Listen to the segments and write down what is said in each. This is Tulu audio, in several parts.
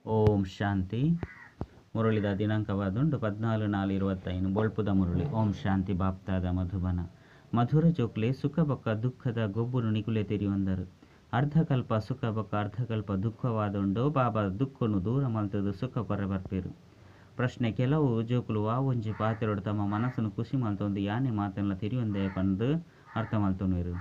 ಓಂ ಶಾಂತಿ. ಮುರಳಿದ ದಿನಾಂಕವಾದುಂಡು 14/4/25. ಬೊಳ್ಪುದ ಮುರಳಿ. ಓಂ ಶಾಂತಿ. ಬಾಪ್ತಾದ ಮಧುಬನ. ಮಧುರ ಜೋಕ್ಲೆ, ಸುಖ ಬೊಕ್ಕ ದುಃಖದ ಗೊಬ್ಬುನು ನಿಕುಲೆ ತೆರಿಯೊಂದರು. ಅರ್ಧಕಲ್ಪ ಸುಖ ಬೊಕ್ಕ ಅರ್ಧಕಲ್ಪ ದುಃಖವಾದುಂಡು. ಬಾಬಾ ದುಃಖನು ದೂರ ಮಲ್ತದು ಸುಖ ಕೊರೆ ಬರ್ಪೇರು. ಪ್ರಶ್ನೆ: ಕೆಲವು ಜೋಕುಲು ವಾ ಒಂಜಿ ಪಾತೆರೊಡು ತಮ್ಮ ಮನಸ್ಸುನು ಖುಷಿ ಮಲ್ತೊಂದು ಯಾನೆ ಮಾತೆನ್ಲ ತೆರಿಯೊಂದೆ ಪಂದ್ ಅರ್ಥ ಮಲ್ತೊನುವೆರು.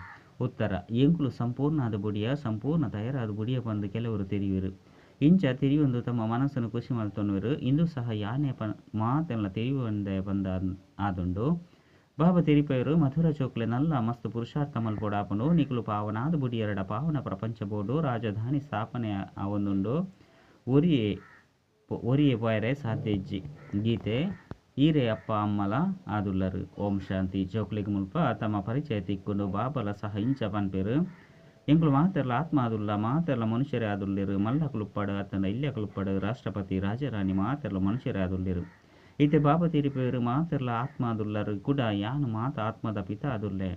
ಉತ್ತರ: ಎಂಕುಲು ಸಂಪೂರ್ಣ ಆದ್ ಬುಡಿಯ, ಸಂಪೂರ್ಣ ತಯಾರಾದ್ ಬುಡಿಯ ಪಂದ್ ಕೆಲವರು ತೆರಿಯುವೆರು. ಇಂಚ ತೆರಿಯೊಂದು ತಮ್ಮ ಮನಸ್ಸುನು ಖುಷಿ ಮಲ್ತೊನುವೆರು. ಇಂದು ಸಹ ಯಾನೆ ಮಾತೆನ್ಲ ತೆರಿಯೊಂದೆ ಪಂದ್ ಆದುಂಡು. ಬಾಬಾ ತೆರಿಪೆರು, ಮಧುರ ಜೋಕ್ಲೆ ನಲ್ಲ ಮಸ್ತ್ ಪುರುಷಾರ್ಥ ಮಲ್ಪೊಡಾಪುಂಡು. ನಿಕುಲು ಪಾವನಾದ ಬುಡಿಯರಡ ಪಾವನ ಪ್ರಪಂಚ ಬೋಡು. ರಾಜಧಾನಿ ಸ್ಥಾಪನೆ ಆವೊಂದುಂಡು. ಒರಿಯೆ ಒರಿಯೆ ಪೋಯರೆ ಸಾಧ್ಯ ಇಜ್ಜಿ. ಗೀತೆ ಈರೆ ಅಪ್ಪ ಅಮ್ಮಲ ಆದುಲ್ಲರು. ಓಂ ಶಾಂತಿ. ಜೋಕ್ಲೆಗ್ ಮುಲ್ಪ ತಮ್ಮ ಪರಿಚಯ ತಿಕ್ಕುಂಡು. ಬಾಬಲ ಸಹ ಇಂಚ ಪನ್ಪೆರು. ಎಂಕುಲು ಮಾತೆರ್ಲ ಆತ್ಮ ಆದುಲ್ಲ, ಮಾತೆರ್ಲ ಮನುಷ್ಯರೇ ಆದುಲ್ಲೆರು. ಮಲ್ಲಕುಲುಪ್ಪಡು ಅತ್ತಂಡ ಇಲ್ಯಕುಲುಪ್ಪಡು, ರಾಷ್ಟ್ರಪತಿ ರಾಜರಾಣಿ ಮಾತೆರ್ಲ ಮನುಷ್ಯರೇ ಆದುಲ್ಲೆರು. ಇತ್ತೆ ಬಾಬಾ ತೆರಿಪೆರು ಮಾತೆರ್ಲ ಆತ್ಮ ಆದುಲ್ಲರು. ಕುಡ ಯಾನು ಮಾತ ಆತ್ಮದ ಪಿತ ಆದುಲ್ಲೆ.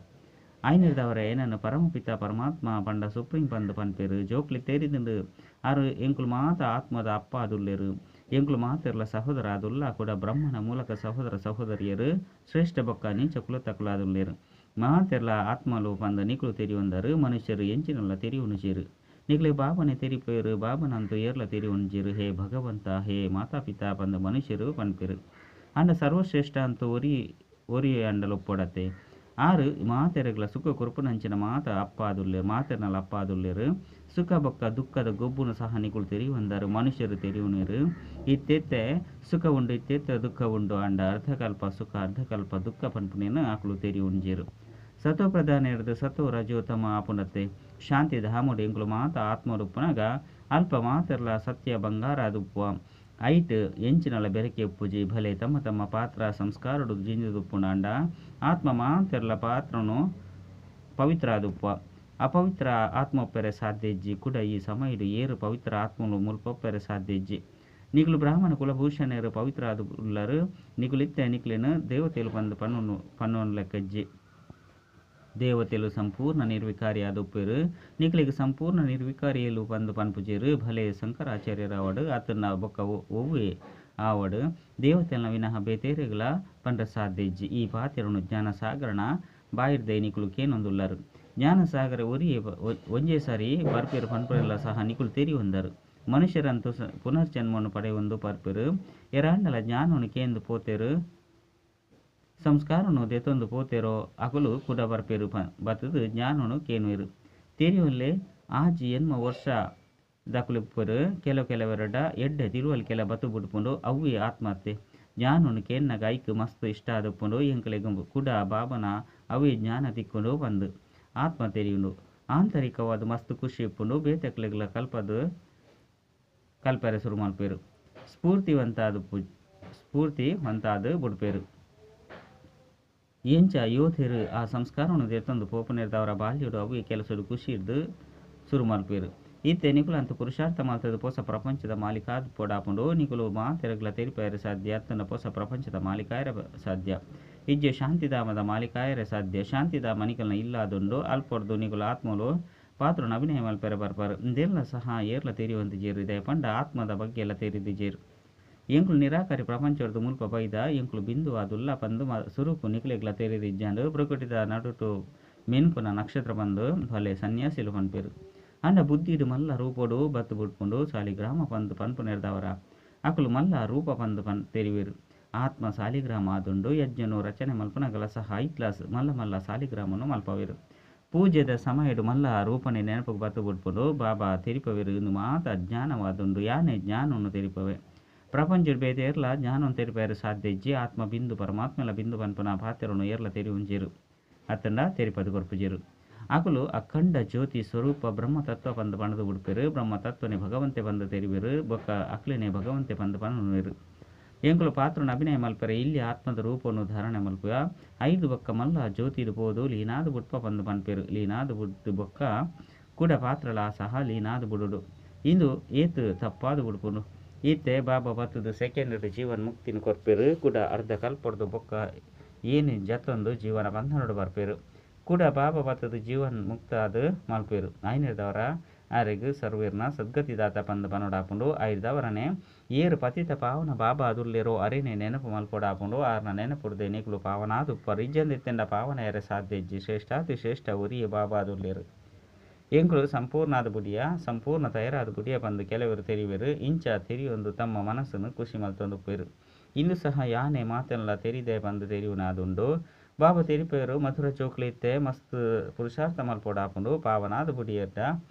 ಆಯ್ನಿರ್ದವರೆ ಏನನ್ನು ಪರಮಪಿತ ಪರಮಾತ್ಮ ಪಂಡ ಸುಪ್ರೀಂ ಪಂದ್ ಪನ್ಪೆರು. ಜೋಕ್ಲೆ ತೆರಿದುಂಡು ಆರು ಎಂಕುಲು ಮಾತ ಆತ್ಮದ ಅಪ್ಪ ಆದುಲ್ಲೆರು. ಎಂಕುಲು ಮಾತೆರ್ಲ ಸಹೋದರ ಆದುಲ್ಲ. ಕೂಡ ಬ್ರಹ್ಮನ ಮೂಲಕ ಸಹೋದರ ಸಹೋದರಿಯರು ಶ್ರೇಷ್ಠ ಬೊಕ್ಕ ನೀಚ ಕುಲತಕುಲಾದುಲ್ಲೆರು. ಮಾತೆರ್ಲ ಆತ್ಮಲು ಪಂದ ನಿಕುಲು ತೆರಿಯೊಂದರು. ಮನುಷ್ಯರು ಎಂಚಿನಲ್ಲ ತೆರಿಯುನುಜೆರು. ನಿಕ್ಲೆ ಬಾಬನೆ ತೆರಿಪೇರು. ಬಾಬನಂತೂ ಏರ್ಲ ತೆರಿಯುಂಜೆರು. ಹೇ ಭಗವಂತ, ಹೇ ಮಾತಾ ಪಿತಾ ಪಂದ ಮನುಷ್ಯರು ಪನ್ಪೆರು. ಅಂಡ ಸರ್ವಶ್ರೇಷ್ಠ ಅಂತೂ ಒರಿ ಒರಿ ಅಂಡಲೊಪ್ಪೊಡತೆ. ಆರು ಮಾತೆರೆಗ್ಲ ಸುಖ ಕೊರ್ಪುನಂಚಿನ ಮಾತ ಅಪ್ಪ ಆದುಲ್ಲೆರು, ಮಾತೆರ್ನಲ ಅಪ್ಪ ಆದುಲ್ಲೆರು. ಸುಖ ಬೊಕ್ಕ ದುಃಖದ ಗೊಬ್ಬುನು ಸಹ ನಿಕುಲು ತೆರಿಯುವಂದರು. ಮನುಷ್ಯರು ತೆರಿಯುನೇರು. ಇತ್ತೆತ್ತೆ ಸುಖ ಉಂಡು, ಇತ್ತೆತ್ತೆ ದುಃಖ ಉಂಡು. ಅಂಡ ಅರ್ಧಕಲ್ಪ ಸುಖ ಅರ್ಧಕಲ್ಪ ದುಃಖ ಪನ್ಪುನೇನು ಆಕುಲು ತೆರಿಯುಂಜೆರು. ಸತೋ ಪ್ರಧಾನ ಸತೋ ರಜೋ ತಮ ಆಪುನತೆ. ಶಾಂತಿ ಧಾಮುಡು ಎಂಕುಲು ಮಾತ ಆತ್ಮರುಪ್ಪುನಗ ಅಲ್ಪ ಮಾತೆರ್ಲ ಸತ್ಯ ಬಂಗಾರ ಆದುಪ್ಪುವ. ಐಟ್ ಎಂಚಿನಲ ಬೆರಕೆ ಉಪ್ಪುಜಿ. ಭಲೆ ತಮ್ಮ ತಮ್ಮ ಪಾತ್ರ ಸಂಸ್ಕಾರಡು ಜಿಂಜುದುಪ್ಪುಂಡು. ಆತ್ಮ ಮಾತೆರ್ಲ ಪಾತ್ರನು ಪವಿತ್ರ ಆದುಪ್ಪುವ. ಅಪವಿತ್ರ ಆತ್ಮ ಒಪ್ಪೆರೆ ಸಾಧ್ಯ ಇಜ್ಜಿ. ಕುಡ ಈ ಸಮಯಡು ಏರು ಪವಿತ್ರ ಆತ್ಮಲು ಮುಲ್ಪ ಒಪ್ಪೆರೆ ಸಾಧ್ಯ ಇಜ್ಜಿ. ನಿಕುಲು ಬ್ರಾಹ್ಮಣ ಕುಲಭೂಷಣರು ಪವಿತ್ರ ಆದು ಉಲ್ಲರು. ನಿಕುಲು ಇತ್ತೆ ನಿಕ್ಲೆನು ದೇವತೆಲು ಪಂದ್ ಪಣ್ಣು ಪಣ್ಣು ಲೆಕ್ಕಜ್ಜಿ. ದೇವತೆಲು ಸಂಪೂರ್ಣ ನಿರ್ವಿಕಾರಿ ಆದುಪ್ಪೆರು. ನಿಕ್ಲೆಗ್ ಸಂಪೂರ್ಣ ನಿರ್ವಿಕಾರಿಯಲು ಪಂದ್ ಪನ್ಪುಜೆರು. ಭಲೆ ಶಂಕರಾಚಾರ್ಯರಾವಡ್ ಅತ್ತಂಡ ಬೊಕ್ಕ ಒವ್ವೆ ಆವಡ್, ದೇವತೆಲ್ನ ವಿನಃ ಬೇತೇರೆಗ್ಲ ಪಂಡ ಸಾಧ್ಯ ಇಜ್ಜಿ. ಈ ಪಾತೆರನು ಜ್ಞಾನಸಾಗರನ ಬಾಯಿರ್ದೆ ನಿಕುಲು ಕೇನೊಂದುಲ್ಲರು. ಜ್ಞಾನಸಾಗರ ಒರಿಯೆ ಒಂಜೇ ಸಾರಿ ಬರ್ಪೆರು ಪನ್ಪೆರ್ಲ ಸಹ ನಿಕುಲು ತೆರಿಯೊಂದರು. ಮನುಷ್ಯರಂತೂ ಪುನರ್ಜನ್ಮವನ್ನು ಪಡೆಯೊಂದು ಪರ್ಪೆರು. ಎರಾಂಡಲ ಜ್ಞಾನವನ್ನು ಕೇಂದು ಪೋತೆರು, ಸಂಸ್ಕಾರನು ದೆತೊಂದು ಪೋತೆರೋ ಅಕುಲು ಕುಡ ಬರ್ಪೆರು. ಬತ್ತದು ಜ್ಞಾನನು ಕೇನುವೆರು. ತೆರಿಯೊಲ್ಲೆ ಆಜಿ ಎನ್ಮ ವರ್ಷ ದಕುಲಿಪ್ಪರು. ಕೆಲವು ಕೆಲವರಡ ಎಡ್ಡೆ ತಿಳುವಳಿಕೆಲ ಬತ್ತು ಬುಡ್ಪುಂಡು. ಅವ್ವೇ ಆತ್ಮಹತ್ಯೆ. ಜ್ಞಾನನು ಕೇನ್ನಗ ಐಕ್ ಮಸ್ತ್ ಇಷ್ಟ ಆದುಪ್ಪುಂಡು. ಎಂಕಲೆಗ್ ಕುಡ ಬಾಬನ ಅವೇ ಜ್ಞಾನ ತಿಕ್ಕುಂಡು ಪಂದ್ ಆತ್ಮ ತೆರಿಯುಂಡು. ಆಂತರಿಕವಾದ ಮಸ್ತ್ ಖುಷಿ ಇಪ್ಪುಂಡು. ಬೇತೆಕ್ಲೆಗ್ಲ ಕಲ್ಪದು ಕಲ್ಪರೆ ಶುರು ಮಲ್ಪೆರು. ಸ್ಫೂರ್ತಿವಂತಾದ ಬುಡ್ಪೆರು. ಎಂಚ ಯೋಧೆರು ಆ ಸಂಸ್ಕಾರವನ್ನು ದೆತ್ತೊಂದು ಪೋಪುನೆರ್ದವರ ಬಾಲ್ಯಡು ಅವು ಕೆಲಸಡು ಖುಷಿ ಇರ್ದು ಶುರು ಮಲ್ಪೆರು. ಇತ್ತೆ ನಿಕುಲು ಅಂತ ಪುರುಷಾರ್ಥ ಮಲ್ತದ ಪೊಸ ಪ್ರಪಂಚದ ಮಾಲೀಕಾದ್ ಪೊಡಾಪುಂಡು. ನಿಕುಲು ಮಾತೆರೆಗ್ಲ ತೆರಿಪಾಯರೆ ಸಾಧ್ಯ ಅತ್ತಂಡ ಪೊಸ ಪ್ರಪಂಚದ ಮಾಲೀಕಾಯರ ಸಾಧ್ಯ ಇಜ್ಜೆ ಶಾಂತಿಧಾಮದ ಮಾಲೀಕಾಯರೆ ಸಾಧ್ಯ. ಶಾಂತಿಧಾಮ ನಿಕಲ್ನ ಇಲ್ಲಾದುಂಡು. ಅಲ್ಪೊರ್ದು ನಿಕುಲು ಆತ್ಮಲು ಪಾತ್ರನ ಅಭಿನಯ ಮಲ್ಪೆರೆ ಬರ್ಪರು. ಇಂದೆಲ್ಲ ಸಹ ಏರ್ಲ ತೆರಿಯುವಂತ ಜೇರು ಇದೆ ಪಂಡ ಆತ್ಮದ ಬಗ್ಗೆ ಎಲ್ಲ ತೆರಿದಿಜೇರು. ಎಂಕುಲು ನಿರಾಕಾರಿ ಪ್ರಪಂಚದ ಮುಲ್ಪ ಬೈದ ಎಂಕುಲು ಬಿಂದು ಆದುಲ್ಲ ಪಂದು ಸುರುಕು ನಿಕ್ಲೆಗ್ಲ ತೆರಿದಿಜ್ಜಾಂಡು. ಪ್ರಕೃತಿದ ನಡುಟು ಮೆನ್ಕುನ ನಕ್ಷತ್ರ ಪಂದು ಭಲೆ ಸನ್ಯಾಸಿಲು ಪನ್ಪೆರು. ಅಂಡ ಬುದ್ಧಿಡು ಮಲ್ಲ ರೂಪೊಡು ಬತ್ತು ಬುಡ್ಪುಂಡು. ಸಾಲಿಗ್ರಾಮ ಪಂದು ಪನ್ಪುನೆರ್ದವರ ಅಕುಲು ಮಲ್ಲ ರೂಪ ಪಂದು ಪನ್ ತೆರಿವೆರು. ಆತ್ಮ ಸಾಲಿಗ್ರಾಮ ಆದುಂಡು. ಯಜ್ಞನು ರಚನೆ ಮಲ್ಪುನಗಲ ಸಹ ಐತ್ಲಾಸ್ ಮಲ್ಲ ಮಲ್ಲ ಸಾಲಿಗ್ರಾಮನು ಮಲ್ಪವೆರು. ಪೂಜೆದ ಸಮಯಡು ಮಲ್ಲ ರೂಪನೆ ನೆನಪು ಬತ್ತು ಬುಡ್ಪುಂಡು. ಬಾಬಾ ತೆರಿಪವೆರು ಇಂದು ಮಾತ ಜ್ಞಾನವಾದುಂಡು. ಯಾನೆ ಜ್ಞಾನವನ್ನು ತೆರಿಪವೆ. ಪ್ರಪಂಚಡ್ ಬೇತೆ ಏರ್ಲ ಜ್ಞಾನವನ್ನು ತೆರಿಪೆರೆ ಸಾಧ್ಯ ಇಜ್ಜಿ. ಆತ್ಮ ಬಿಂದು ಪರಮಾತ್ಮಲ ಬಿಂದು ಪನ್ಪುನ ಪಾತೆರನು ಏರ್ಲ ತೆರಿಯುಂಜೆರು ಅತ್ತಂಡ ತೆರಿಪದು ಕೊರ್ಪುಜೆರು. ಅಕುಲು ಅಖಂಡ ಜ್ಯೋತಿ ಸ್ವರೂಪ ಬ್ರಹ್ಮತತ್ವ ಪಂದ್ ಪಣದು ಬುಡ್ಪೆರು. ಬ್ರಹ್ಮತತ್ವನೆ ಭಗವಂತೆ ಪಂದ್ ತೆರಿವೆರು. ಬೊಕ್ಕ ಅಕ್ಲೆನೆ ಭಗವಂತೆ ಪಂದ್ ಪನ್ನುವೆರು. ಎಂಕುಲು ಪಾತ್ರನ ಅಭಿನಯ ಮಲ್ಪೆರೆ ಇಲ್ಲಿ ಆತ್ಮದ ರೂಪವನ್ನು ಧಾರಣೆ ಮಲ್ಪುವ. ಐದು ಬೊಕ್ಕ ಮಲ್ಲ ಜ್ಯೋತಿಡು ಪೋದು ಲೀನಾದ್ ಬುಡ್ಪ ಪಂದ್ ಪನ್ಪೆರು. ಲೀನಾದ್ ಬುಡ್ದು ಬೊಕ್ಕ ಕುಡ ಪಾತ್ರಲ ಸಹ ಲೀನಾದ್ ಬುಡುಡು. ಇಂದು ಏತ್ ತಪ್ಪಾದ್ ಬುಡ್ಪುಂಡು. ಇತ್ತೆ ಬಾಬಾ ಬತ್ತದು ಸೆಕೆಂಡ್ ಜೀವನ್ ಮುಕ್ತಿನ ಕೊರ್ಪೆರು. ಕುಡ ಅರ್ಧ ಕಲ್ಪೊರ್ದು ಬೊಕ್ಕ ಏನಿ ಜತ್ತೊಂದು ಜೀವನ ಬಂಧನೊಡು ಬರ್ಪೆರು. ಕುಡ ಬಾಬಾ ಬತ್ತದು ಜೀವನ್ ಮುಕ್ತ ಆದ್ ಮಲ್ಪೆರು. ಆಯ್ನಿರ್ದವರ ಆರೆಗ್ ಸರ್ವೇರ್ನ ಸದ್ಗತಿದಾತ ಪಂದ್ ಪನೊಡಾಪುಂಡು. ಐರ್ದವರನೆ ಏರ್ ಪತಿತ ಪಾವನ ಬಾಬಾ ಅದುಲ್ಲೇರೋ ಅರೆನೆ ನೆನಪು ಮಲ್ಪೊಡಾಪುಂಡು. ಆರ್ನ ನೆನಪುರ್ದೆ ನಿಕುಲು ಪಾವನಾದುಪ್ಪರ್. ಇಜ್ಜಂದಿತ್ತೆಂಡ ಪಾವನ ಎರೆ ಸಾಧ್ಯ ಇಜ್ಜಿ. ಶ್ರೇಷ್ಠಾತಿ ಶ್ರೇಷ್ಠ ಒರಿಯೇ ಬಾಬಾ ಅದುಲ್ಲೇರು. ಎಂಕುಲು ಸಂಪೂರ್ಣಾದ ಬುಡಿಯ ಸಂಪೂರ್ಣ ತಯಾರಾದ ಬುಡಿಯ ಪಂದ್ ಕೆಲವರು ತೆರಿವೆರು. ಇಂಚ ತೆರಿಯೊಂದು ತಮ್ಮ ಮನಸ್ಸುನು ಖುಷಿ ಮಲ್ತೊಂದುಪ್ಪೆರು. ಇಂದು ಸಹ ಯಾನೆ ಮಾತೆನ್ಲ ತೆರಿದೆ ಪಂದ್ ತೆರಿಯುನಾದುಂಡು. ಬಾಬಾ ತೆರಿಪೇರು ಮಧುರ ಜೋಕ್ಲೆ ಇತ್ತೆ ಮಸ್ತ್ ಪುರುಷಾರ್ಥ ಮಲ್ಪೊಡಾಪುಂಡು. ಪಾವನಾದ ಬುಡಿಯೆರ್ಡ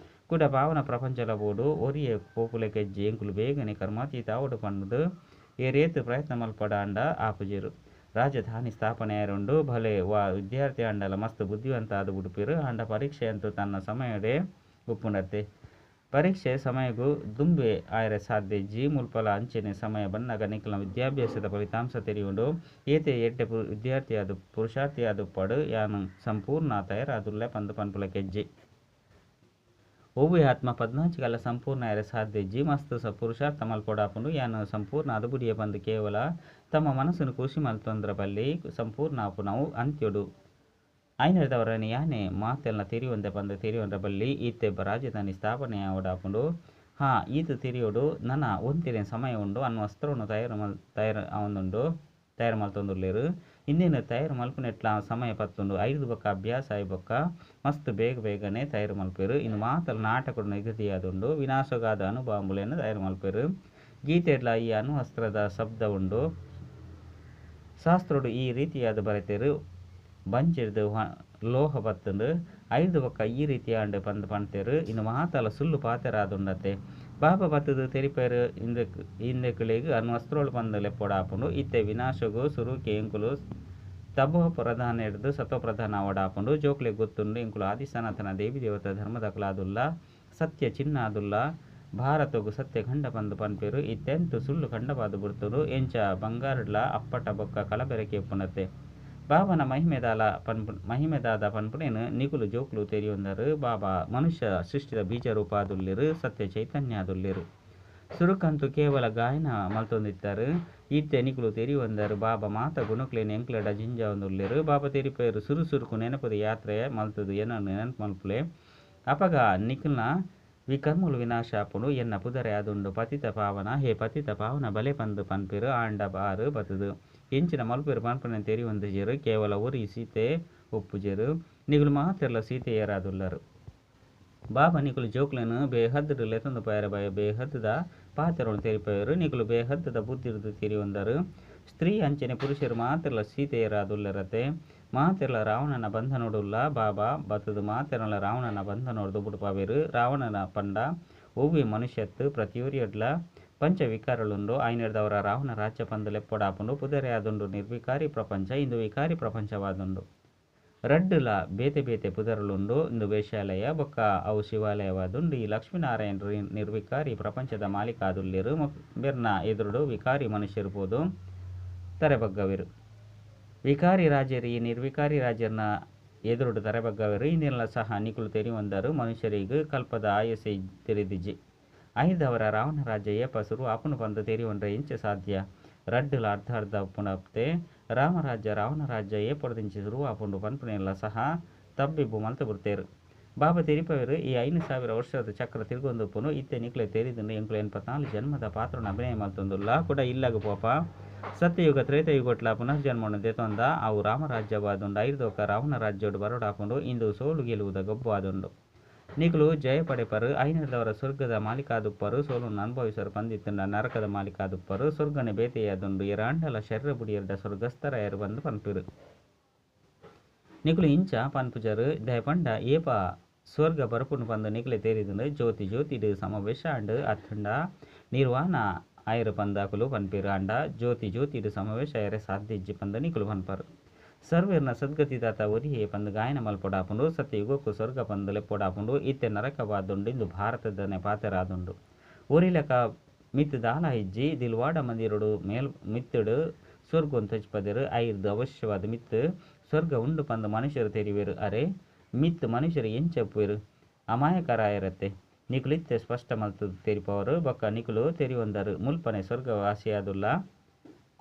ಕುಡ ಪಾವನ ಪ್ರಪಂಚಲ ಬೋಡು. ಒರಿಯೇ ಪೋಪುಲೆಕೆಜ್ಜಿ ಎಂಕುಲು ಬೇಗನೆ ಕರ್ಮಾತೀತ ಆವೊಡು ಪಂದ್ ಏರೇತ್ ಪ್ರಯತ್ನ ಮಲ್ಪಡಾಂಡ ಆಪುಜೆರು. ರಾಜಧಾನಿ ಸ್ಥಾಪನೆ ಆಯರುಂಡು. ಭಲೆ ವಾ ವಿದ್ಯಾರ್ಥಿ ಆಂಡಲ ಮಸ್ತ್ ಬುದ್ಧಿವಂತ ಆದ್ ಬುಡುಪೆರು. ಆಂಡ ಪರೀಕ್ಷೆ ಅಂತೂ ತನ್ನ ಸಮಯಡೇ ಉಪ್ಪುಂಡತ್ತೆ. ಪರೀಕ್ಷೆ ಸಮಯಗು ದುಂಬೆ ಆಯೆರೆ ಸಾಧ್ಯ ಇಜ್ಜಿ. ಮುಲ್ಪಲ ಅಂಚೆನೆ ಸಮಯ ಬನ್ನಗ ನಿಕಲ್ನ ವಿದ್ಯಾಭ್ಯಾಸದ ಫಲಿತಾಂಶ ತೆರಿಯುಂಡು. ಏತೆ ಎಡ್ಡೆ ವಿದ್ಯಾರ್ಥಿಯಾದ್ ಪುರುಷಾರ್ಥಿಯಾದುಪ್ಪಡ್ ಯಾನ್ ಸಂಪೂರ್ಣ ತಯಾರಾದುಲ್ಲೆ ಪಂದ್ ಪನ್ಪುಲೆಕೆಜ್ಜಿ. ಒವ್ವೆ ಆತ್ಮ 14 ಕಾಲ ಸಂಪೂರ್ಣ ಆಯೆರೆ ಸಾಧ್ಯ ಇಜ್ಜಿ. ಮಸ್ತ್ ಪುರುಷಾರ್ಥ ಮಲ್ಪೊಡಾಪುಂಡು. ಯಾನ್ ಸಂಪೂರ್ಣ ಆದ್ ಬುಡಿಯೆ ಪಂದ್ ಕೇವಲ ತಮ್ಮ ಮನಸ್ಸುನು ಖುಷಿ ಮಲ್ತೊಂದ್ರ ಬಲ್ಲಿ. ಸಂಪೂರ್ಣ ಆಪುನವು ಅಂತ್ಯೊಡು. ಐನರ್ದವರನೆ ಯಾನೆ ಮಾತೆಲ್ನ ತೆರಿಯೊಂದೆ ಪಂದ್ ತೆರಿಯೊಂದ್ರ ಬಲ್ಲಿ. ಇತ್ತೆ ರಾಜಧಾನಿ ಸ್ಥಾಪನೆ ಆವೊಡಾಪುಂಡು. ಹಾ ಈತ್ ತೆರಿಯೊಡು ನನ ಒಂತೆನೆ ಸಮಯ ಉಂಡು. ಅಣ್ವಸ್ತ್ರನು ತಯಾರು ಆವೊಂದುಂಡು. ತಯಾರು ಮಲ್ತೊಂದುಲ್ಲೆರ್. ಇಂದೆನ್ ತಯಾರು ಮಲ್ಪುನೆಟ್ಲ ಸಮಯ ಪತ್ತುಂಡು. ಐರ್ದ್ ಬೊಕ್ಕ ಅಭ್ಯಾಸ ಆಯಿ ಬೊಕ್ಕ ಮಸ್ತ್ ಬೇಗ ಬೇಗನೆ ತಯಾರು ಮಲ್ಪೆರು. ಇಂದು ಮಾತಲ ನಾಟಕಡ್ ನಿಗದಿಯಾದುಂಡು. ವಿನಾಶಗಾದ ಅಣುಬಾಂಬುಲೆನ್ ತಯಾರು ಮಲ್ಪೆರು. ಗೀತೆಡ್ಲ ಈ ಅಣ್ವಸ್ತ್ರದ ಶಬ್ದ ಉಂಡು. ಶಾಸ್ತ್ರಡ್ ಈ ರೀತಿಯಾದ್ ಬರೆತೆರ್. ಬಂಜಿರ್ದ್ ಲೋಹ ಬತ್ತುಂಡು. ಐರ್ದ್ ಬೊಕ್ಕ ಈ ರೀತಿ ಆಂಡ್ ಪಂದ್ ಪಂತೆರ್. ಇಂದು ಮಾತಲ ಸುಳ್ಳು ಪಾತೆರಾದುಂಡತೆ. ಬಾಬಾ ಬತ್ತುದು ತೆರಿಪೆರ್. ಇಂದೆಕ್ಲೆಗ್ ಅಣ್ವಸ್ತ್ರೊಲು ಪಂದ್ ಲೆಪ್ಪೊಡಾಪುಂಡು. ಇತ್ತೆ ವಿನಾಶಗು ಸುರುಕೆ ಎಂಕುಲು ತಪೋ ಪ್ರಧಾನೆರ್ದ್ ಸತೋ ಪ್ರಧಾನ ಆವೊಡಾಪುಂಡು. ಜೋಕ್ಲೆಗ್ ಗೊತ್ತುಂಡು ಎಂಕುಲು ಆದಿ ಸನಾತನ ದೇವಿ ದೇವತಾ ಧರ್ಮದಕುಲಾದುಲ್ಲ. ಸತ್ಯ ಚಿನ್ನ ಆದುಲ್ಲ. ಭಾರತೊಗು ಸತ್ಯ ಖಂಡ ಪಂದ್ ಪನ್ಪೆರ್. ಇತ್ತೆಂತು ಸುಳ್ಳು ಖಂಡವಾದ್ ಬುಡ್ತುಂಡು. ಎಂಚ ಬಂಗಾರ್ಡ್ಲ ಅಪ್ಪಟ ಬೊಕ್ಕ ಕಲಬೆರಕೆ ಉಪ್ಪುಂಡತೆ. ಬಾಬಾನ ಮಹಿಮೆದಾದ ಪನ್ಪುನೇನ್ ನಿಕುಲು ಜೋಕುಲು ತೆರಿಯೊಂದರು. ಬಾಬಾ ಮನುಷ್ಯ ಸೃಷ್ಟಿದ ಬೀಜ ರೂಪ ಆದುಲ್ಲೆರ್. ಸತ್ಯ ಚೈತನ್ಯ ಆದುಲ್ಲೆರ್. ಸುರುಕಂತು ಕೇವಲ ಗಾಯನ ಮಲ್ತೊಂದಿತ್ತಾರೆ. ಇತ್ತೆ ನಿಕುಲು ತೆರಿಯೊಂದರು ಬಾಬಾ ಮಾತ ಗುಣಕ್ಲೆನ್ ಎಂಕ್ಲೆಡ ಜಿಂಜಾವೊಂದುಲ್ಲೆರ್. ಬಾಬಾ ತೆರಿಪೆರ್ ಸುರು ಸುರುಕು ನೆನಪುದ ಯಾತ್ರೆ ಮಲ್ತುದು ಎನ್ನನ್ ನೆನಪು ಮಲ್ಪುಲೆ. ಅಪಗ ನಿಕಲ್ನ ವಿಕರ್ಮಲು ವಿನಾಶ ಆಪುಂಡು. ಎನ್ನ ಪುದರೇ ಆದುಂಡು ಪತಿತ ಪಾವನ. ಹೇ ಪತಿತ ಪಾವನ ಬಲೆ ಪಂದ್ ಪನ್ಪೆರು. ಆಂಡ ಆರು ಬತ್ತುದು ಎಂಚಿನ ಮಲ್ಪೆರು ಪನ್ಪುನೆನ್ ತೆರಿಯೊಂದಿಜೆರು. ಕೇವಲ ಒರಿ ಸೀತೆ ಒಪ್ಪುಜೆರು. ನಿಕುಲು ಮಾತೆರ್ಲ ಸೀತೆಯರಾದುಲ್ಲರು. ಬಾಬಾ ನಿಕುಲು ಜೋಕ್ಲೆನ್ ಬೇಹದ್ಡ್ ಲೆತೊಂದು ಪೋಯೆರೆ ಬಯ ಬೇಹದ್ದ ಪಾತೆರೊನು ತೆರಿಪೆರು. ನಿಕುಲು ಬೇಹದ್ದ ಬುದ್ಧಿರ್ದ್ ತೆರಿಯೊಂದರು. ಸ್ತ್ರೀ ಅಂಚನೆ ಪುರುಷರು ಮಾತೆರ್ಲ ಸೀತೆಯರಾದುಲ್ಲರತೆ. ಮಾತೆರ್ಲ ರಾವಣನ ಬಂಧನೊಡುಲ್ಲ. ಬಾಬಾ ಬತ್ತುದು ಮಾತೆರ್ಲ ರಾವಣನ ಬಂಧನೊರ್ದು ಬುಡ್ಪಾವೆರು. ರಾವಣನ ಪಂಡ ಒವ್ವೆ ಮನುಷ್ಯತ್ ಪ್ರತಿಯೊರಿಯಡ್ಲ ಪಂಚ ವಿಕಾರಲುಂಡು. ಐನೆರ್ದವರ ರಾವಣ ರಾಜ್ಯ ಪಂದ್ ಲೆಪ್ಪೊಡಾಪುಂಡು. ಪುದರೇ ಆದುಂಡು ನಿರ್ವಿಕಾರಿ ಪ್ರಪಂಚ. ಇಂದು ವಿಕಾರಿ ಪ್ರಪಂಚವಾದುಂಡು. ರಡ್ಡುಲ ಬೇತೆ ಬೇತೆ ಪುದರುಲುಂಡು. ಇಂದು ವೇಶ್ಯಾಲಯ ಬೊಕ್ಕ ಅವು ಶಿವಾಲಯವಾದುಂಡು. ಈ ಲಕ್ಷ್ಮೀನಾರಾಯಣ ನಿರ್ವಿಕಾರಿ ಪ್ರಪಂಚದ ಮಾಲೀಕ ಆದುಲ್ಲೆರ್. ಬೆರ್ನ ಎದುರುಡು ವಿಕಾರಿ ಮನುಷ್ಯರು ಪೋದು ತರೆಬಗ್ಗವೆರು. ವಿಕಾರಿ ರಾಜರು ಈ ನಿರ್ವಿಕಾರಿ ರಾಜರ್ನ ಎದುರುಡು ತರೆಬಗ್ಗವೆರು. ಇಂದೆನ್ಲ ಸಹ ನಿಕುಲು ತೆರಿಯೊಂದರು. ಮನುಷ್ಯರಿಗೆ ಕಲ್ಪದ ಆಯಸೆ ತೆರಿದಿಜಿ. ಐದವರ ರಾವಣ ರಾಜ್ಯ ಏಪ ಸುರು ಆಪುಂಡು ಪಂದ್ ತೆರಿಯೊಂಡ್ರೆ ಎಂಚ ಸಾಧ್ಯ. ರಡ್ಡುಲ ಅರ್ಧ ಅರ್ಧ ಉಪ್ಪುಂಡತೆ. ರಾಮರಾಜ್ಯ ರಾವಣ ರಾಜ್ಯ ಏಪೊರ್ದಿಂಚಿ ಸುರು ಆಪುಂಡು ಪನ್ಪುನೆನ್ಲ ಸಹ ತಬ್ಬಿಬ್ಬು ಮಲ್ತ್ ಬುಡ್ತೆರ್. ಬಾಬಾ ತೆರಿಪವೆರು ಈ 5000 ವರ್ಷದ ಚಕ್ರ ತಿರ್ಗೊಂದುಪ್ಪುಂಡು. ಇತ್ತೆ ನಿಕ್ಲೆ ತೆರಿದುಂಡು ಎಂಕುಲು 84 ಜನ್ಮದ ಪಾತ್ರನ ಅಭಿನಯ ಮಲ್ತೊಂದುಲ್ಲ. ಕುಡ ಇಲ್ಲಗ್ ಪೋಪ. ಸತ್ಯಯುಗ ತ್ರೇತಯುಗೊಟ್ಲ ಪುನರ್ಜನ್ಮನು ದೆತೊಂದ ಅವು ರಾಮರಾಜ್ಯವಾದುಂಡು. ಐರ್ದೊಕ ರಾವಣ ರಾಜ್ಯಡ್ ಬರೊಡಾಪುಂಡು. ಇಂದು ಸೋಲು ಗೆಲುವುದ ಗೊಬ್ಬು ಆದುಂಡು. ನಿಕುಲು ಜಯ ಪಡೆಪರು. ಐನೆರ್ದವರ ಸ್ವರ್ಗದ ಮಾಲೀಕಾದುಪ್ಪರು. ಸೋಲುನು ಅನುಭವಿಸರು ಪಂದಿತ್ತುಂಡ ನರಕದ ಮಾಲೀಕಾದುಪ್ಪರು. ಸ್ವರ್ಗನೆ ಬೇತೆಯಾದುಂಡು. ಏರಾಂಡಲ ಶರೀರ ಬುಡಿಯೆರ್ಡ ಸ್ವರ್ಗಸ್ಥರಾಯೆರ್ ಪಂದ್ ಪನ್ಪೆರು. ನಿಕುಲು ಇಂಚ ಪನ್ಪುಜರು. ದಯಪಂಡ ಏಪ ಸ್ವರ್ಗ ಬರಪುಂಡು ಪಂದ್ ನಿಕುಲೆ ತೆರಿದುಂಡು. ಜ್ಯೋತಿ ಜ್ಯೋತಿಡ್ ಸಮಾವೇಶ ಆಂಡ್ ಅತ್ತುಂಡ ನಿರ್ವಾಣ ಆಯೆರ್ ಪಂದ್ ಅಕುಲು ಪನ್ಪೆರು. ಆಂಡ ಜ್ಯೋತಿ ಜ್ಯೋತಿಡ್ ಸಮಾವೇಶ ಆಯೆರೆ ಸಾಧ್ಯ ಇಜ್ಜಿ ಪಂದ್ ನಿಕುಲು ಪನ್ಪರು. ಸರ್ವೇರ್ನ ಸದ್ಗತಿದಾತ ಒರಿಯೇ ಪಂದ್ ಗಾಯನ ಮಲ್ಪೊಡಾಪುಂಡು. ಸತ್ಯಯುಗಕ್ಕು ಸ್ವರ್ಗ ಪಂದ್ ಲೆಪ್ಪೊಡಾಪುಂಡು. ಇತ್ತೆ ನರಕವಾದುಂಡು. ಇಂದು ಭಾರತದನೆ ಪಾತೆರಾದುಂಡು. ಒರಿಲಕ ಮಿತ್ತ್ ದಾಲ ಇಜ್ಜಿ. ದಿಲ್ವಾಡ ಮಂದಿರಡು ಮೇಲ್ ಮಿತ್ತುಡು ಸ್ವರ್ಗನ್ ತೊಜಿಪದೆರ್. ಐರ್ದ್ ಅವಶ್ಯವಾದ ಮಿತ್ತ್ ಸ್ವರ್ಗ ಉಂಡು ಪಂದ್ ಮನುಷ್ಯರು ತೆರಿವೆರು. ಅರೆ ಮಿತ್ತ್ ಮನುಷ್ಯರು ಎಂಚ ಉಪ್ಪುವೆರು ಅಮಾಯಕರಾಯರತ್ತೆ. ನಿಕುಲು ಇತ್ತೆ ಸ್ಪಷ್ಟ ಮಲ್ತ್ ತೆರಿಪವರು. ಬೊಕ್ಕ ನಿಕುಲು ತೆರಿಯೊಂದರು ಮುಲ್ಪನೆ ಸ್ವರ್ಗವಾಸಿಯಾದುಲ್ಲ.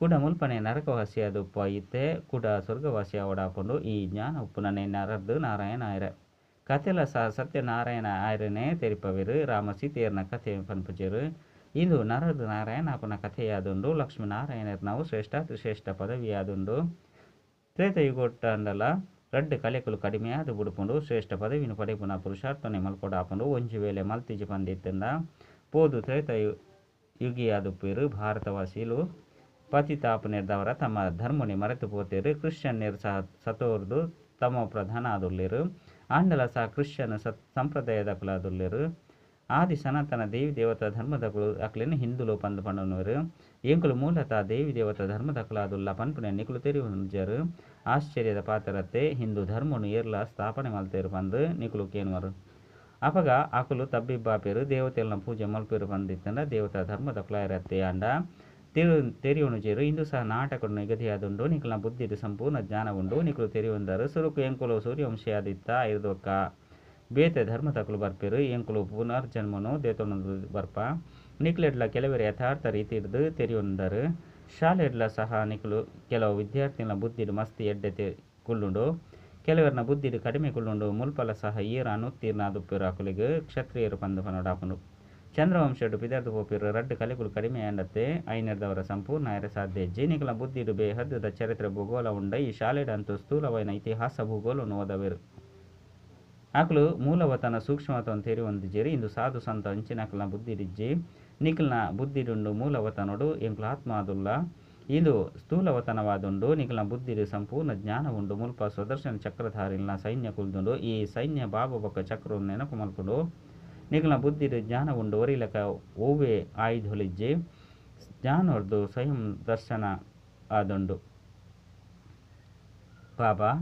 ಕುಡ ಮುಲ್ಪನೆ ನರಕವಾಸಿಯಾದುಪ್ಪ. ಇತ್ತೆ ಕುಡ ಸ್ವರ್ಗವಾಸಿ ಆವೊಡಾಪುಂಡು. ಈ ಜ್ಞಾನ ಉಪ್ಪುನನೆ ನರರ್ದ್ ನಾರಾಯಣ ಆಯೆರೆ. ಕಥೆಲ ಸಹ ಸತ್ಯನಾರಾಯಣ ಆಯೆರೆನೇ ತೆರಿಪಾವೆರ್. ರಾಮ ಸೀತೆಯೆರ್ನ ಕಥೆ ಪನ್ಪುಜೆರ್. ಇಂದು ನರರ್ದ್ ನಾರಾಯಣ ಆಪುನ ಕಥೆಯಾದುಂಡು. ಲಕ್ಷ್ಮೀ ನಾರಾಯಣೆರ್ನವು ಶ್ರೇಷ್ಠಾತಿಶ್ರೇಷ್ಠ ಪದವಿಯಾದುಂಡು. ತ್ರೇತಾಯುಗಟ್ಟಾಂಡಲ ರಡ್ಡ್ ಕಲೆಕುಲು ಕಡಿಮೆಯಾದ್ ಬುಡ್ಪುಂಡು. ಶ್ರೇಷ್ಠ ಪದವಿನ್ ಪಡೆಪುನ ಪುರುಷಾರ್ಥನೇ ಮಲ್ಪೊಡಾಪುಂಡು. ಒಂಜಿ ವೇಳೆ ಮಲ್ತಿಜಿ ಪಂದ್ ಇತ್ತ್ಂಡ ಪೋದು ತ್ರೇತಾಯುಗಿಯಾದುಪ್ಪುವೆರ್. ಭಾರತವಾಸಿಲು ಪತಿತ ಆಪುನೆರ್ದಾವರ ತಮ್ಮ ಧರ್ಮನೇ ಮರೆತ್ ಪೋತೆರ್. ಕ್ರಿಶ್ಚಿಯನ್ನೆರ್ ಸಹ ಸತೋರ್ದು ತಮೋ ಪ್ರಧಾನ ಆದುಲ್ಲೆರ್. ಆಂಡಲ ಸಹ ಕ್ರಿಶ್ಚಿಯನ್ ಸಂಪ್ರದಾಯದಕುಲಾದುಲ್ಲೆರ್. ಆದಿ ಸನಾತನ ದೇವಿ ದೇವತಾ ಧರ್ಮದಕುಲು ಅಕ್ಲೆನ್ ಹಿಂದುಲು ಪಂದ್ ಪನೊನುವೆರ್. ಎಂಕುಲು ಮೂಲತಃ ದೇವಿ ದೇವತಾ ಧರ್ಮದಕುಲಾದುಲ್ಲ ಪನ್ಪುನೆನ್ ನಿಕುಲು ತೆರಿಯೊಂಜರ್. ಆಶ್ಚರ್ಯದ ಪಾತೆರತ್ತೆ. ಹಿಂದೂ ಧರ್ಮೊನು ಏರ್ಲಾ ಸ್ಥಾಪನೆ ಮಲ್ತೆರ್ ಪಂದ್ ನಿಕುಲು ಕೇನುವರ್. ಅಪಗ ಅಕುಲು ತಬ್ಬಿಬ್ಬಾಪೆರ್. ದೇವತೆಲ್ನ ಪೂಜೆ ಮಲ್ಪುವೆರ್ ಪಂದ್ ಇತ್ತ್ಂಡ ದೇವತಾ ಧರ್ಮದಕುಲಾಯೆರ್ ಅತ್ತೆ ಆಂಡ ತೆರಿಯೊನುಜೆರ್. ಇಂದು ಸಹ ನಾಟಕಡ್ ನಿಗದಿಯಾದುಂಡು. ನಿಕಲ್ನ ಬುದ್ಧಿಡ್ ಸಂಪೂರ್ಣ ಜ್ಞಾನ ಉಂಡು. ನಿಕುಲು ತೆರಿಯೊಂದರ್ ಸುರುಕು ಎಂಕುಲು ಸೂರ್ಯವಂಶಿಯಾದಿತ್ತ ಐರ್ದ್ ಬೊಕ್ಕ ಬೇತೆ ಧರ್ಮದಕುಲು ಬರ್ಪೆರ್. ಎಂಕುಲು ಪುನರ್ಜನ್ಮನ್ ದೆತೊನೊಂದು ಬರ್ಪ. ನಿಕ್ಲೆಡ್ಲ ಕೆಲವೆರ್ ಯಥಾರ್ಥ ರೀತಿರ್ದ್ ತೆರಿಯೊಂದರ್. ಶಾಲೆಡ್ಲ ಸಹ ನಿಕುಲು ಕೆಲವು ವಿದ್ಯಾರ್ಥಿಲ್ನ ಬುದ್ಧಿಡ್ ಮಸ್ತ್ ಎಡ್ಡೆ ಕುಲ್ಲುಂಡು. ಕೆಲವೆರ್ನ ಬುದ್ಧಿಡ್ ಕಡಿಮೆ ಕುಲ್ಲುಂಡು. ಮುಲ್ಪಲ ಸಹ ಏರ್ ಅನುತ್ತೀರ್ಣ ಆದುಪ್ಪೆರೋ ಅಕುಲೆಗ್ ಕ್ಷತ್ರಿಯೆರ್ ಪಂದ್ ಪನೊಡಾಪುಂಡು. ಚಂದ್ರವಂಶಡ್ ಪಿದಡ್ದ್ ಪೋಪೆರ್. ರಡ್ಡ್ ಕಲೆಕುಲು ಕಡಿಮೆ ಆಂಡತ್ತೆ. ಐನೆರ್ದಾವರ ಸಂಪೂರ್ಣ ಆಯೆರೆ ಸಾಧ್ಯ ಇಜ್ಜಿ. ನಿಕಲ್ನ ಬುದ್ಧಿಡ್ ಬೇಹದ್ದುದ ಚರಿತ್ರೆ ಭೂಗೋಳ ಉಂಡು. ಈ ಶಾಲೆಡ್ ಅಂತೂ ಸ್ಥೂಲವಾಯಿನ ಇತಿಹಾಸ ಭೂಗೋಳನ್ ಓದಾವೆರ್. ಅಕುಲು ಮೂಲವತನ ಸೂಕ್ಷ್ಮವತನ ತೆರಿಯೊಂದಿಜ್ಜೆರ್. ಇಂದು ಸಾಧು ಸಂತ ಅಂಚಿನಕಲ್ನ ಬುದ್ಧಿಡ್ ಇಜ್ಜಿ. ನಿಕಲ್ನ ಬುದ್ಧಿಡುಂಡು ಮೂಲವತನೊಡು ಎಂಕುಲು ಆತ್ಮ ಆದುಲ್ಲ. ಇಂದು ಸ್ಥೂಲವತನವಾದುಂಡು. ನಿಕಲ್ನ ಬುದ್ಧಿಡ್ ಸಂಪೂರ್ಣ ಜ್ಞಾನ ಉಂಡು. ಮುಲ್ಪ ಸ್ವದರ್ಶನ ಚಕ್ರಧಾರಿಲ್ನ ಸೈನ್ಯ ಕುಲ್ದುಂಡು. ಈ ಸೈನ್ಯ ಬಾಬಾ ಬೊಕ್ಕ ಚಕ್ರನ್ ನೆನಪು ಮಲ್ಪುಂಡು. ನಿಕಲ್ನ ಬುದ್ಧಿಡ್ ಜ್ಞಾನ ಉಂಡು. ಒರಿಲೆಕ ಒವ್ವೇ ಆಯುಧೊಲಿಜ್ಜಿ. ಜ್ಞಾನೊರ್ದು ಸ್ವಯಂ ದರ್ಶನ ಆದುಂಡು. ಬಾಬಾ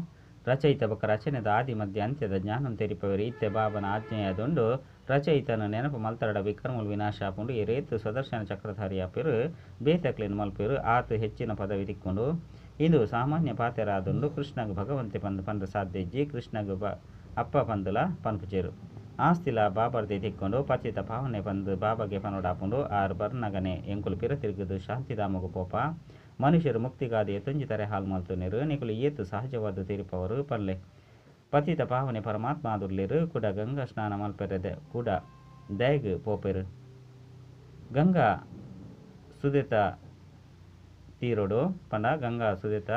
ರಚಯಿತ ಬೊಕ್ಕ ರಚನೆದ ಆದಿ ಮಧ್ಯ ಅಂತ್ಯದ ಜ್ಞಾನನ್ ತೆರಿಪಾವೆರ್. ಇತ್ತೆ ಬಾಬನ ಆಜ್ಞೆಯಾದುಂಡು. ರಚಯಿತನ ನೆನಪು ಮಲ್ತರಡ ವಿಕರ್ಮಲು ವಿನಾಶ ಆಪುಂಡು. ಏರೇತ್ ಸ್ವದರ್ಶನ ಚಕ್ರಧಾರಿ ಆಪೆರ್ ಬೇತೆಕ್ಲೆನ್ ಮಲ್ಪುವೆರ್ ಆತ್ ಹೆಚ್ಚಿನ ಪದವಿ ತಿಕ್ಕುಂಡು. ಇಂದು ಸಾಮಾನ್ಯ ಪಾತೆರ ಆದುಂಡು. ಕೃಷ್ಣಗ್ ಭಗವಂತೆ ಪಂದ್ ಪಂಡ ಸಾಧ್ಯ ಇಜ್ಜಿ. ಕೃಷ್ಣಗ್ ಅಪ್ಪ ಪಂದುಲ ಪನ್ಪುಜೆರ್. ಆಸ್ತಿಲ ಬಾಬರ್ದೇ ತಿಕ್ಕುಂಡು. ಪತಿತ ಪಾವನೆ ಪಂದ್ ಬಾಬಾಗೆ ಪನೊಡಾಪುಂಡು. ಆರ್ ಬರ್ನಗನೆ ಎಂಕುಲು ಪಿರ ತಿರುಗುದು ಶಾಂತಿಧಾಮಗ್ ಪೋಪ. ಮನುಷ್ಯೆರ್ ಮುಕ್ತಿಗಾದ್ ಏತೊಂಜಿ ತರೆ ಹಾಳ್ ಮಲ್ತೊನ್ನೆರ್. ನಿಕುಲು ಏತ್ ಸಹಜವಾದ್ ತೆರಿಪಾವರ್ ಪನ್ಲೆ. ಪತಿತ ಪಾವನೆ ಪರಮಾತ್ಮ ಆದುಲ್ಲೆರ್. ಕುಡ ಗಂಗಾ ಸ್ನಾನ ಮಲ್ಪೆರೆ ಕುಡ ದಾಯೆಗ್ ಪೋಪೆರ್. ಗಂಗಾ ಸುದೆತ ತೀರೊಡು ಪಂಡ ಗಂಗಾ ಸುದೆತ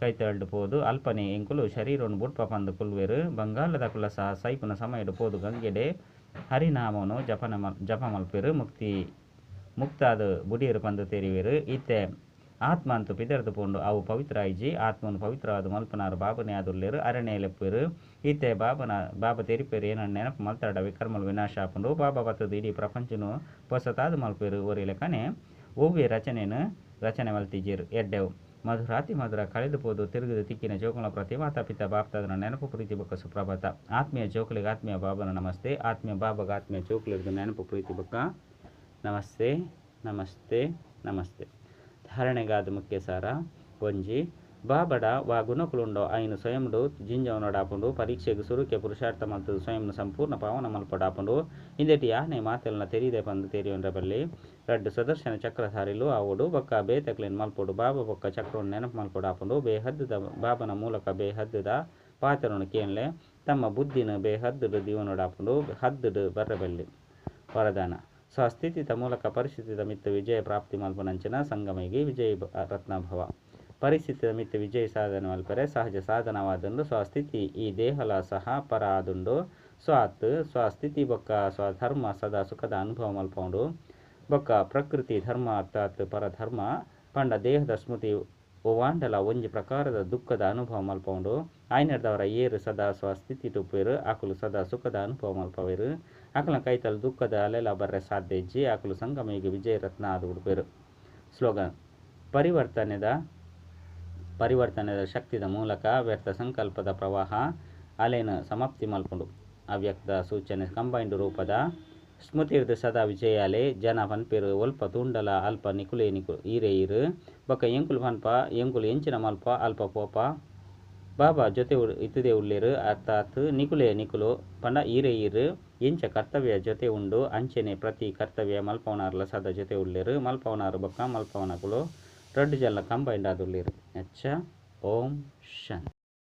ಕೈತಲ್ಡ್ ಪೋದು ಅಲ್ಪನೆ ಎಂಕುಲು ಶರೀರನ್ ಬುಡ್ಪ ಪಂದ್ ಕುಲ್ಲುವೆರ್. ಬಂಗಾಲದಕುಲ ಸಹ ಸೈಪುನ ಸಮಯಡ್ ಪೋದು ಗಂಗೆಡೆ ಹರಿನಾಮನ್ ಜಪ ಮಲ್ಪುವೆರ್. ಮುಕ್ತಿ ಮುಕ್ತಾದ್ ಬುಡಿಯೆರ್ ಪಂದ್ ತೆರಿವೆರ್. ಇತ್ತೆ ಆತ್ಮ ಅಂತೂ ಪಿದರ್ದ್ ಪೋಂಡು ಅವು ಪವಿತ್ರ ಆಯಿಜಿ. ಆತ್ಮನ್ ಪವಿತ್ರವಾದ್ ಮಲ್ಪುನಾರ್ ಬಾಬನೇ ಆದುಲ್ಲೆರ್. ಅರೆನೇ ಲೆಪ್ಪುವೆರ್. ಇತ್ತೆ ಬಾಬನ ಬಾಬಾ ತೆರಿಪೆರ್ ಏನನ್ ನೆನಪು ಮಲ್ತರಡ ವಿಕರ್ಮಲು ವಿನಾಶ ಆಪುಂಡು. ಬಾಬಾ ಬತ್ತುದು ಇಡೀ ಪ್ರಪಂಚನು ಪೊಸತಾದ್ ಮಲ್ಪುವೆರ್. ಒರಿ ಲೆಕ್ಕನೆ ಒವ್ವೇ ರಚನೆನ್ ರಚನೆ ಮಲ್ತಿಜೆರ್. ಎಡ್ಡೆವು ಮಧುರಾತಿ ಮಧುರ ಕಳೆದು ಪೋದು ತಿರುಗುದು ತಿಕ್ಕಿನ ಜೋಕುಲ ಪ್ರತಿ ಮಾತಾ ಪಿತಾ ಬಾಪ್ತಾದನ ನೆನಪು ಪ್ರೀತಿ ಬೊಕ್ಕ ಸುಪ್ರಭಾತ. ಆತ್ಮೀಯ ಜೋಕುಲೆಗ್ ಆತ್ಮೀಯ ಬಾಬನ ನಮಸ್ತೆ. ಆತ್ಮೀಯ ಬಾಬಗ ಆತ್ಮೀಯ ಜೋಕುಲೆರ್ದ್ ನೆನಪು ಪ್ರೀತಿ ಬೊಕ್ಕ ನಮಸ್ತೆ ನಮಸ್ತೆ ನಮಸ್ತೆ. ಧಾರಣೆಗಾದ ಮುಖ್ಯ ಸಾರ ಒಂಜಿ ಬಾಬಡ ವಾ ಗುಣಕುಲುಂಡೋ ಐನ್ ಸ್ವಯಂಡು ಜಿಂಜವನೊಡಾಪುಂಡು. ಪರೀಕ್ಷೆಗ್ ಸುರುಕೆ ಪುರುಷಾರ್ಥ ಮಲ್ತುದು ಸ್ವಯಂ ಸಂಪೂರ್ಣ ಪಾವನ ಮಲ್ಪೊಡಾಪುಂಡು. ಇಂದೆಟ್ ಯಾನೆ ಮಾತೆಲ್ನ ತೆರಿದೆ ಪಂದ್ ತೆರಿಯೊನ್ರೆ ಬಲ್ಲಿ. ರಡ್ಡ್ ಸ್ವದರ್ಶನ ಚಕ್ರಧಾರಿಲು ಆವೊಡು ಬೊಕ್ಕ ಬೇತೆಕ್ಲೆನ್ ಮಲ್ಪೊಡು. ಬಾಬಾ ಬೊಕ್ಕ ಚಕ್ರನ್ ನೆನಪು ಮಲ್ಪೊಡಾಪುಂಡು. ಬೇಹದ್ದುದ ಬಾಬನ ಮೂಲಕ ಬೇಹದ್ದುದ ಪಾತೆರೊನು ಕೇನ್ಲೆ. ತಮ್ಮ ಬುದ್ಧಿನ್ ಬೇಹದ್ದುಡು ದೀವೊನೊಡಾಪುಂಡು. ಹದ್ದುಡು ಬರ್ರೆ ಬಲ್ಲಿ. ವರದಾನ ಸ್ವಸ್ಥಿತಿತ ಮೂಲಕ ಪರಿಸ್ಥಿತಿದ ಮಿತ್ತ್ ವಿಜಯ ಪ್ರಾಪ್ತಿ ಮಲ್ಪುನಂಚಿನ ಸಂಗಮಯುಗಿ ವಿಜಯ ರತ್ನಭವ. ಪರಿಸ್ಥಿತಿದ ಮಿತ್ತ್ ವಿಜಯ ಸಾಧನೆ ಮಲ್ಪೆರೆ ಸಹಜ ಸಾಧನವಾದುಂಡು. ಸ್ವಸ್ಥಿತಿ ಈ ದೇಹಲ ಸಹ ಪರ ಆದುಂಡು. ಸ್ವಾತ್ ಸ್ವಸ್ಥಿತಿ ಬೊಕ್ಕ ಸ್ವಧರ್ಮ ಸದಾ ಸುಖದ ಅನುಭವ ಮಲ್ಪವುಂಡು. ಬೊಕ್ಕ ಪ್ರಕೃತಿ ಧರ್ಮ ಅರ್ಥಾತ್ ಪರಧರ್ಮ ಪಂಡ ದೇಹದ ಸ್ಮೃತಿ ಒವಾಂಡಲ ಒಂಜಿ ಪ್ರಕಾರದ ದುಃಖದ ಅನುಭವ ಮಲ್ಪವುಂಡು. ಆಯ್ನೆರ್ದಾವರ ಏರ್ ಸದಾ ಸ್ವಸ್ಥಿತಿ ಉಪ್ಪುವೆರ್ ಅಕುಲು ಸದಾ ಸುಖದ ಅನುಭವ ಮಲ್ಪವೆರ್. ಅಕಲ್ನ ಕೈತಲ್ ದುಃಖದ ಅಲೆಲ ಬರ್ರೆ ಸಾಧ್ಯ ಇಜ್ಜಿ. ಅಕುಲು ಸಂಗಮಯುಗಿ ವಿಜಯ ರತ್ನ ಆದ್ ಉಡ್ಪೆರ್. ಸ್ಲೋಗನ್ ಪರಿವರ್ತನೆದ ಪರಿವರ್ತನೆದ ಶಕ್ತಿದ ಮೂಲಕ ವ್ಯರ್ಥ ಸಂಕಲ್ಪದ ಪ್ರವಾಹ ಅಲೆನ್ ಸಮಾಪ್ತಿ ಮಲ್ಪುಂಡು. ಅವ್ಯಕ್ತ ಸೂಚನೆ ಕಂಬೈನ್ಡ್ ರೂಪದ ಸ್ಮೃತಿರ್ದ್ ಸದಾ ವಿಜಯಾಲೆ. ಜನ ಪನ್ಪೆರ್ ಒಲ್ಪ ತೂಂಡಲ ಅಲ್ಪ ನಿಕುಲೇ ನಿಕು ಈರೇ ಈರ್. ಬೊಕ್ಕ ಎಂಕುಲು ಪನ್ಪ ಎಂಕುಲು ಎಂಚಿನ ಮಲ್ಪ ಅಲ್ಪ ಪೋಪ. ಬಾಬಾ ಜೊತೆ ಇತ್ತದೇ ಉಲ್ಲೆರ್ ಅರ್ಥಾತ್ ನಿಕುಲೇ ನಿಕುಲು ಪಂಡ ಈರೇ ಈರ್. ಎಂಚ ಕರ್ತವ್ಯ ಜೊತೆ ಉಂಡು ಅಂಚೆನೆ ಪ್ರತಿ ಕರ್ತವ್ಯ ಮಲ್ಪವನಾರ್ಲ ಸದಾ ಜೊತೆ ಉಲ್ಲೆರ್. ಮಲ್ಪವನಾರ್ ಬೊಕ್ಕ ಮಲ್ಪವನಕುಲು ರಡ್ಡ್ ಜನ ಕಂಬೈಂಡ್ ಆದುಲ್ಲೆರ್. ಅಚ್ಚ ಓಂ ಶಾಂತಿ.